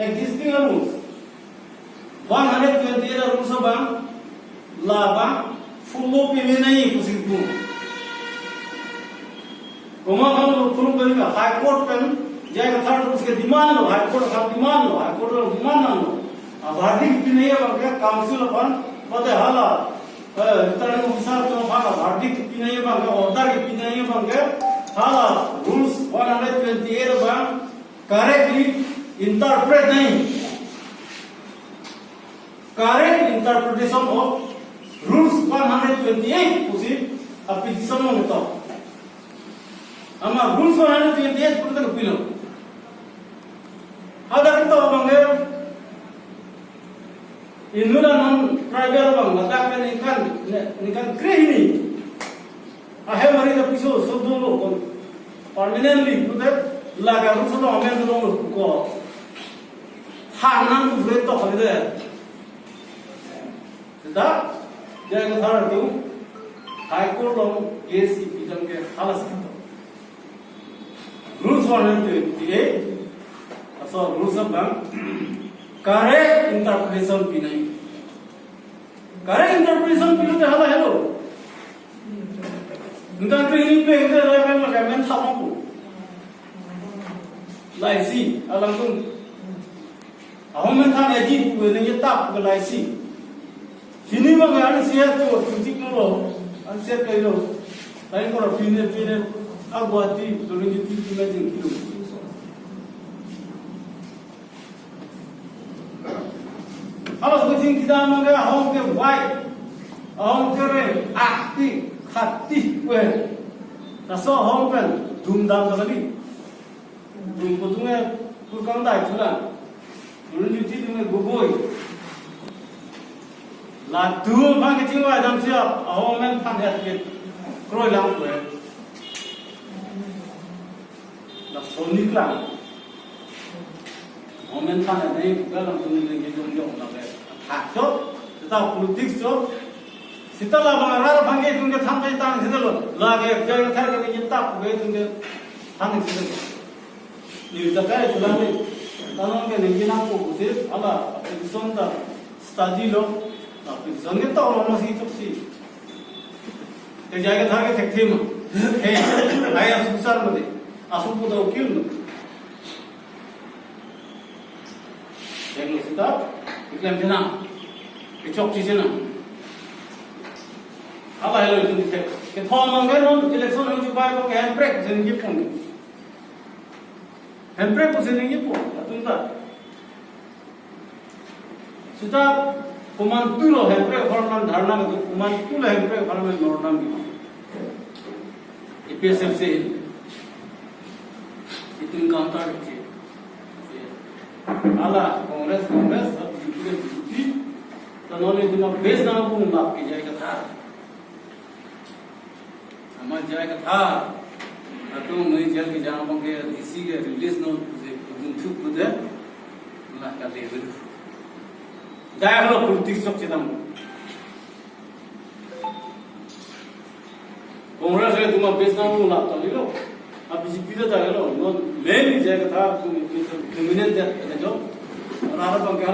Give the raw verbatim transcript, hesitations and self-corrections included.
Existing rules, one hundred twenty-eight rules abang, labang follow peme nangji pusi pu. Komat aphan follow peme nangji, High Court pen J I Kathar atum si demand lo, High Court aphan demand lo, High Court along demand nanglo. A verdict pi nangji abangke council aphan, mate hala, eh, returning officer atum aphan a verdict pi nangji abangke, order pi nangji abangke, hala rules one hundred twenty-eight abang correctly interpret nangji. Correct interpretation of rules one hundred twenty-eight pusi a petition along ketok. Amat rules one hundred twenty-eight pulote kopilo? Hadak ketok abangke, inut anon tribal abang ladak ke ningkan, ningkan krehini ahem ari ta piso so dolo kon permanently pulote, lake rules along amend dolo ko. Than nangji pusi tok kali de. Seta, J I Kathar atum High Court along case ipi tangte hala si ketok. Rules one hundred twenty-eight, laso rules abang correct interpretation pi nangji. Correct interpretation pilote hala helo. Ningkan krehini pen ke hala pen makai men thap ko. Laisi, alangtum. Ahom men than eji pu nangji tap ke laisi. Sini abang an siya cho chutik lo, an siya kai lo. Lain kora pine pine, a Guwahati, Dolunjuti pine jing kilo. Hala sujing kita mangga ahom ke wai, ahom ke re, akti, khati, we. Laso ahom pen, dumdam kali. Dum kutung e, kurkang dai chulang. Dolunjuti atum e Gogoi. Latum aphan kachingvai damsi, ahom men than het ke kroi lang we. Lason ni klang. Ahom men than het nangji pu ke alangtum neli jong jong lake. Athak chot, seta politics chot. Seta labang arat abangke itum ke than pai tang seta lo. Lake J I Kathar ke neli tap ke itum ke than seta lo. Neli ta kai chulang ni. Tanon ke neli nangkok pusi, hala, petition ta study lo. Na petition ke tok lo masi choksi. Te J I Kathar ke thekthe ma. He, ai asusar mati. Asu puta ukil ma. Theklong seta, keklem chenam. Kechokche chenam. Hala helo itum thek. Kethom abangke non election hoi chupai ko ke hemprek pusi ningje pon. Hemprek pusi ningje pon, atum ta. Seta komantu lo hemprek apharman dharna kedo, komantu lo hemprek apharman nor nam di. A P H L C itum counter di. Hala Congress, Congress, a B J P, B J P. Ta non itum a base nang pung lap ke J I Kathar. Amat J I Kathar atum nui jail kejang abangke D C ke release non pusi dunthu pulote, la kali bedu. Dai lo politics chokche dam. Congress ke itum a base nang lap tali lo. A B J P ta tali lo. Non main J I Kathar atum dominate det kali lo. Hala abangke